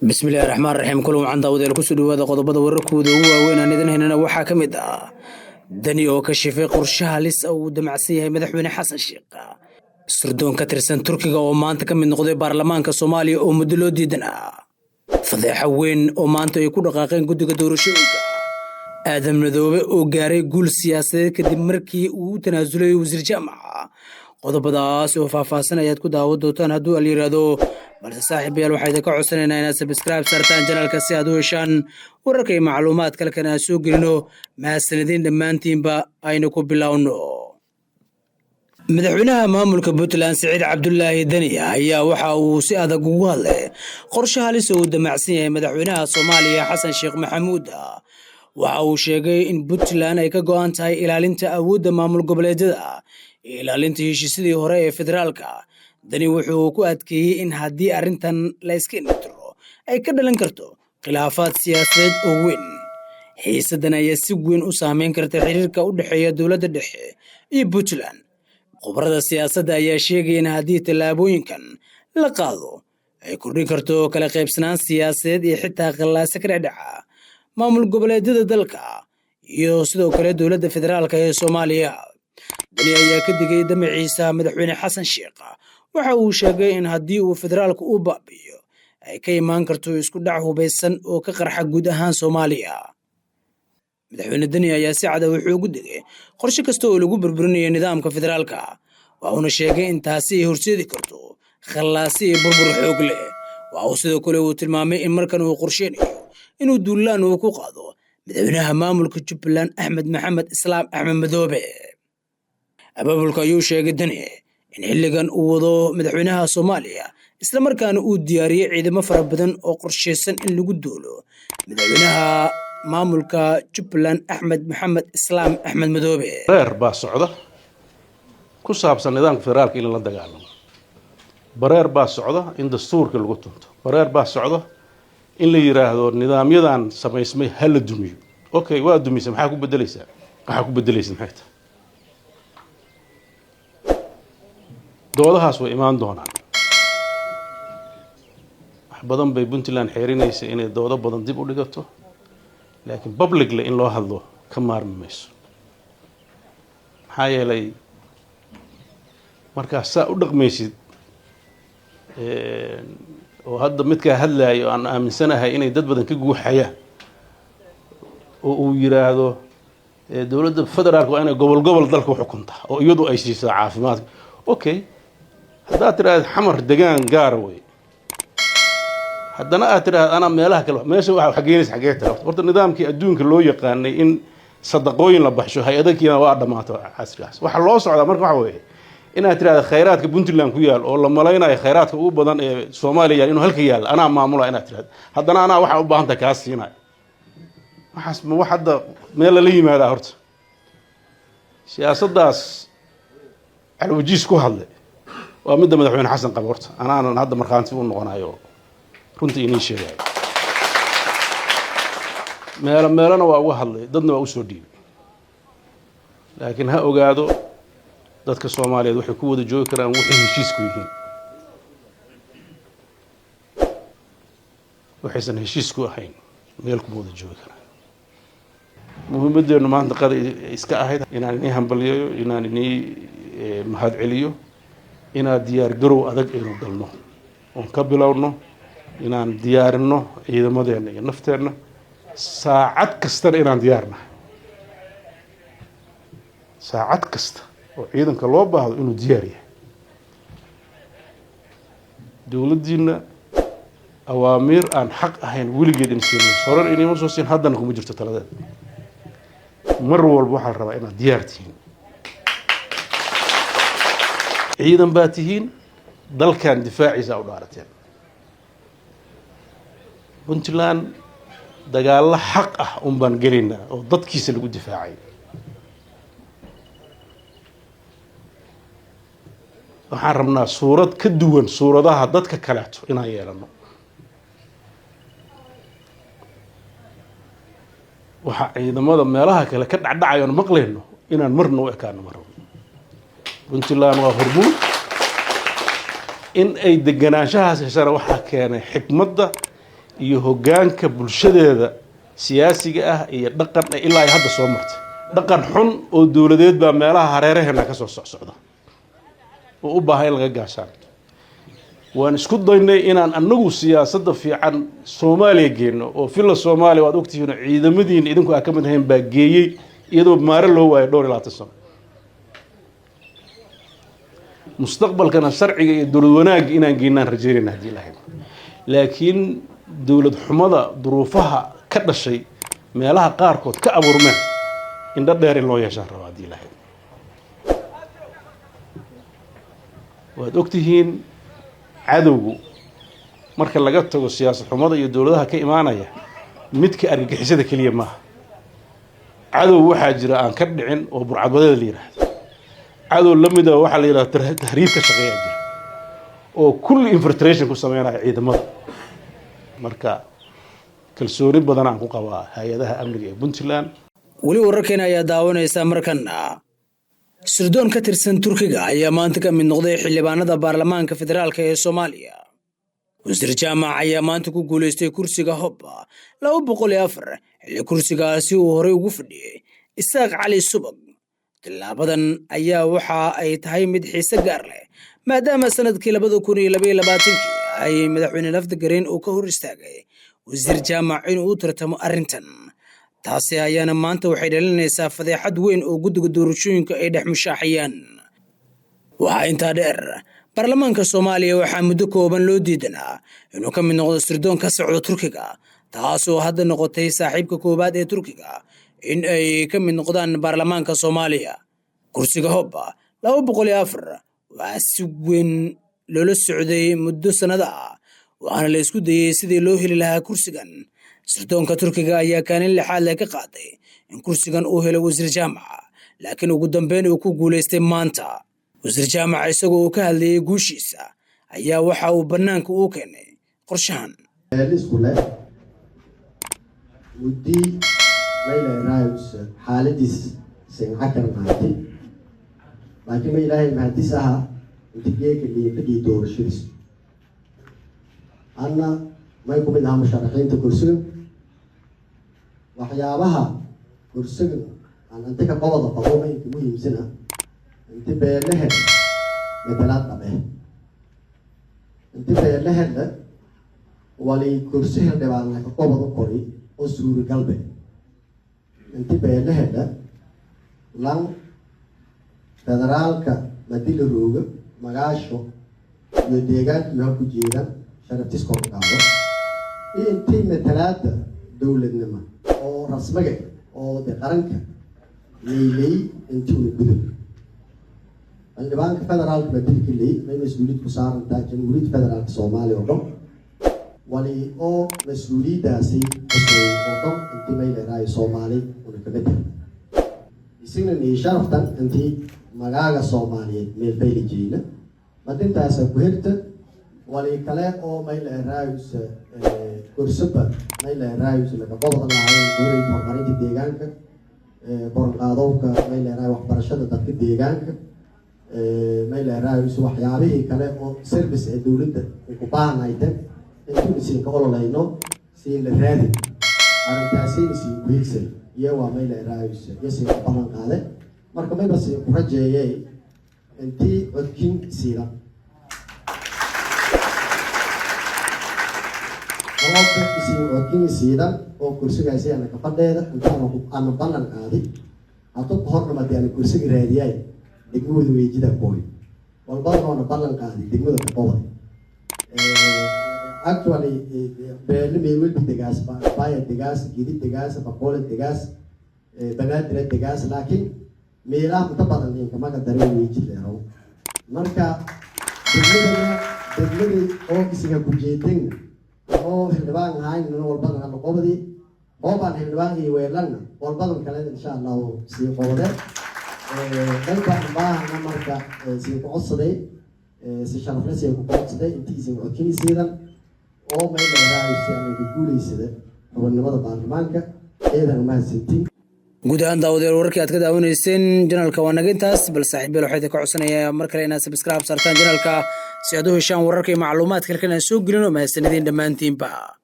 Bismillahi raxmaan raxiim. Kulan wacan daawadayaal, kusoo dhawaada qodobada wararkooda ugu waaweyn aan idin haynana. Waxaa ka mid ah Dani oo ka shifay qorshaha halis uu damacsan yahay Madaxweyne Xasan Sheekh, sirdoon ka tirsan Turkiga oo maanta ka mid noqday baarlamaanka Soomaaliya oo muddo loo diidan ah, fadeexo weyn oo maanta ay ku dhaqaaqeen guddiga doorashooyinka, Aadan Madoobe oo gaaray guul siyaasadeed kadib markii uu u tanaasulay wasiir Jaamaca. Qodobadaas oo faahfaahsan ayaad ku daawan doontaan hadduu al yidhaahdo. Balse saaxiibayaal, waxaa idinka codsanaynaa inaad subscribe saartaan channelka si aad u heshaan wararka iyo macluumaad kalkan aan soo gelino. Mahadsanediin dhammaantiinba. Aynu ku bilowno. Madaxweynaha maamulka Puntland Siciid Cabdulaahi Deni ayaa waxa uu si adag ugu hadlay qorshe halis oo uu damacsan yahay madaxweynaha Soomaaliya Xasan Sheekh Maxamuud. Waxa uu sheegay in Puntland ay ka go'an tahay ilaalinta awoodda maamul goboleedyada iyo ilaalinta heshiisyadii hore ee federaalka. Deni wuxuu ku adkeeyey in haddii arrintan la iska indhatiro ay ka dhalan karto khilaafaad siyaasadeed oo weyn. Xiisaddan ayaa si weyn u saameyn karta xiriirka u dhexeeya dowladda dhexe iyo Puntland. Khubarada siyaasadda ayaa sheegaya in haddii tallaabooyinkan la qaado ay kordhin karto kala qaybsanaan siyaasadeed iyo xitaa khallaase ka dhexdheca maamul goboleedyada dalka iyo sidoo kale dowladda federaalka ee Soomaaliya. Deni ayaa ka digay damaciisa madaxweyne Xasan Sheekh. Waxa uu sheegay in haddii uu federaalku u baabi'iyo ay ka imaan karto isku dhac hubaysan oo ka qarxa guud ahaan Soomaaliya. Madaxweyne Deni ayaa si cada wuxuu ugu digay qorshe kasta oo lagu burburinayo nidaamka federaalka, waxuuna sheegay in taasi ay horseedi karto khallaasi iyo burbur xoog leh. Waxa uu sidoo kale uu tilmaamay in markan uu qorsheynayo inuu duulaan uu ku qaado madaxweynaha maamulka Jubbaland Axmed Maxamed Islaam Axmed Madoobe. Abaabulka ayuu sheegay Deni in xilligan uu wado madaxweynaha Soomaaliya, islamarkaana uu diyaariyey ciidamo fara badan oo qorsheysan in lagu duulo madaxweynaha maamulka Jubbaland Axmed Maxamed Islaam Axmed Madoobe. Bareer baa socda ku saabsan nidaamka federaalka in la dagaalamo. Bareer baa socda in dastuurka lagu tunto. Bareer baa socda in la yiraahdo nidaamyadan samaysmay ha la dumiyo. Okay, waa dumisay, maxaa ku bedelaysaa? Waxaa ku bedelaysa maxay tahay? Doodahaas way imaan doonaan. Wax badan bay Puntland xeerinaysa inay doodo badan dib u dhigato, laakiin publicly in loo hadlo ka maarmi mayso. Maxaa yeelay, markaa saa u dhaqmaysid oo hadda midkaa hadlaayo aan aaminsanahay inay dad badan ka guuxayaan oo uu yiraahdo dowladda federaalka waa inay gobol gobol dalka u xukuntaa oo iyadu ay siisaa caafimaadka. Okay, haddaad tidhaahdo Xamar degaan gaara wey, haddana aad tidhaahdo anaa meelaha kale, meesha waxa xageynaysa xagee tahay? Horta nidaamkii adduunka loo yaqaanay in sadaqooyin la baxsho hay-adakiina waa dhammaato casrigaas. Waxaa loo socdaa marka waxa weeye inaad tidhahdo khayraadka Puntland ku yaal oo la malaynayo khayraadka ugu badan ee Soomaaliya yaal inuu halka yaal anaa maamula, inaad tidhahdo haddana anaa waxaa u baahan tahay kaa siinayo. Waxaas ma wax hadda meel lala yimaadaa? Horta siyaasaddaas calwajiis ku hadlay waa midda madaxweyne Xasan qaba. Horta anaanan hadda markhaanti u noqonayo, runta inii sheegayo. Meelo meelona waa uga hadlay, dadna waa usoo dhiibay, laakiin ha ogaado dadka Soomaaliyeed waxay ku wada joogi karaan waxay heshiisku yihiin. Waxaysan heshiisku ahayn meel kuma wada joogi karaan. Muhiimaddeenu maanta qada iska ahayd inaan inii hambalyeeyo, inaan inii mahadceliyo, inaad diyaar garow adag aynu galno oon ka bilowno inaan diyaarinno ciidamadeenna iyo nafteenna, saacad kastana inaan diyaarnahay, saacad kasta oo ciidanka loo baahdo inuu diyaar yahay. Dowladdiina awaamiir aan xaq ahayn weligeed in siin mayso, horena inayma soo siin, haddana kuma jirto taladeeda. Mar walba waxaa la rabaa inaad diyaar tihiin. Ciidan baa tihiin, dalkan difaaciisa u dhaarateen. Puntland dagaallo xaq ah un baan gelaynaa oo dadkiisa lagu difaacay. Waxaan rabnaa suurad ka duwan suuradaha dadka kaleeto inaan yeelano. Waxaa ciidamada meelaha kale ka dhacdhacayoon maqlayno inaan marna u ekaano ma rabno. Puntland waa hormuud in ay deganaanshahaas heshana waxaa keenay xikmadda Iyo hoggaanka bulshadeeda siyaasiga ah iyo dhaqan ilaa ay hadda soo martay, dhaqan xun oo dowladeed baa meelaha hareeraheena ka soo socsocda oo u baahan in laga gaashaanto. Waan isku daynay inaan annagu siyaasadda fiican Soomaaliya geenno oo Villa Soomaaliya, waad ogtihiin, oo ciidamadiina idinku aa ka mid ahayn baa geeyey, iyadoo maare loo waayo dhowr iyo labaatan sano. Mustaqbalkana sharciga iyo dowlad wanaagga inaan geynaan rajaynayna haddii Ilahay. Laakiin dowlad xumada duruufaha ka dhashay meelaha qaarkood ka abuurmeen, indho dheer in loo yeeshaan raba haddii Ilahay. Waad ogtihiin, cadowgu marka laga tago siyaasad xumada iyo dowladaha ka imaanaya, midka argagixisada keliya maaha. Cadow waxaa jira aan ka dhicin oo burcadbadeeda la yidhaahdo. Cadow la mida waxaa la yidhahda tahriib ka shaqeeyaa jira oo kulli infiltration ku sameynaya ciidamada. Marka kalsooni badan aan ku qabaa hay-adaha amniga ee Puntland. Weli wararkeena ayaa daawanaysa. Markana sirdoon ka tirsan Turkiga ayaa maanta ka mid noqday xildhibaanada baarlamaanka federaalka ee Soomaaliya. Wasiir Jaamac ayaa maanta ku guulaystay kursiga Hob 204, xilli kursigaasi uu horey ugu fadhiyey Isaaq Cali Subag. Tillaabadan ayaa waxa ay tahay mid xiise gaar leh, maadaama sanadkii 2022-kii ay madaxweyne Laftagareen uu ka hor istaagay wasiir Jaamac inuu u tartamo arrintan. Taasi ayaana maanta waxay dhalinaysaa fadeexad weyn oo guddiga doorashooyinka ay dhex mushaaxayaan. Waxaa intaa dheer, baarlamaanka Soomaaliya waxaa muddo kooban loo diidanaa inuu ka mid noqdo sirdoon ka socda Turkiga, taasoo hadda noqotay saaxiibka koowaad ee Turkiga in ay ka mid noqdaan baarlamaanka Soomaaliya. Kursiga Hobba 204 waxaa si weyn loola socday muddo sannado ah, waxaana la isku dayey sidii loo heli lahaa kursigan. Sirdoonka Turkiga ayaa kaalin lixaad leh ka qaaday in kursigan uu helo wasiir Jaamaca, laakiin ugu dambeyn uu ku guulaystay maanta. Wasiir Jaamaca isagoo uu ka hadlayay guushiisa ayaa waxa uu bannaanka uu keenay qorshahan. Isku leh muddii mayleeraayus xaaladiis sinca karnaatay, laakiin ma Ilaahay mahadis aha inti geeka liifadhii doorashadiis. Anna may ku mid ahaa musharaxiinta kursiga. Waxyaabaha kursiga aan inti ka qobada qabo inka muhiimsan ah inti beelehed matalaad dhabe, inti beelehedna wali kursi xildhibaanna ka qobada kori oo suuragalbe, inti beelehedha lan federaalka madila rooga magaasho iyo deegaankiyo ha ku jeedan sharaftis kor u qaado, iyo intii matalaada dowladnimo oo rasmiga oo de qaranka leyley intii una gudub. Xildhibaanka federaalka madilka ley may mas-uuliyad ku saarantaa Jamhuuriyadda Federaalka Soomaaliya oo dhan, wali oo mas-uuliyaddaasi cusay oo dhan intii may leedahay Soomaali una kamid tahay, isagna nii sharaftan intii magaaga Soomaaliyeed meel fayli jeyna madintaasa ku hirta. Wali kale oo may leeraayus kursaba may leeraayus laga qobda lahayn dowladda, horumarinta deegaanka, koronqaadowka may leeraay waxbarashada dadka deegaanka, may leeraayus waxyaabihii kale oo service ee dowladda ku baahanayten intuuna siin ka ololayno, siin la raadin arrintaasina siin ku higsan iyo waa may leeraayus iyo siin ku ballan qaade. Marka mayba siin ku rajeeyay intii codkin siida sababta isin codkin siidan oo kursigaasi ana ka fadheeda intaana ana ballan qaadi. Hadda ka hornama dee ana kursiga raadiyaay degmada Weejida kooy walbadanoona ballan qaadi degmada ka qobay. Actually beele meel walbi degaas, Baya degaas, Gidi degaas, Bakoole degaas, Banaadira degaas, laakiin meelaha inta badan inkamaga dareen Weejid leerow. Marka degmadana degmadii oo isiga ku jeedin oo xildhibaan ahayn walbadan ana qobdi hoobaan xildhibaan iyo weelanna walbadan kale insha Allahu sii qobde dalbaan baahana. Marka sii ku codsaday, si sharafle sii ku codsaday intii isin codkinisiidan oo may dheeraayo si aan ka guulaysada xubinimada baarlamaanka. Eedan mahadsantiin. Guud ahaan daawadayaal, wararkii aad ka daawanayseen channelka waa naga intaas. Bal saaxiibyal, waxaa idin ka codsanayaa mar kale inaad subscribe saartaan channelka si aad u heshaan wararka iyo macluumaadka halkan aan soo gelino. Mahadsanidin dhammaantiinba.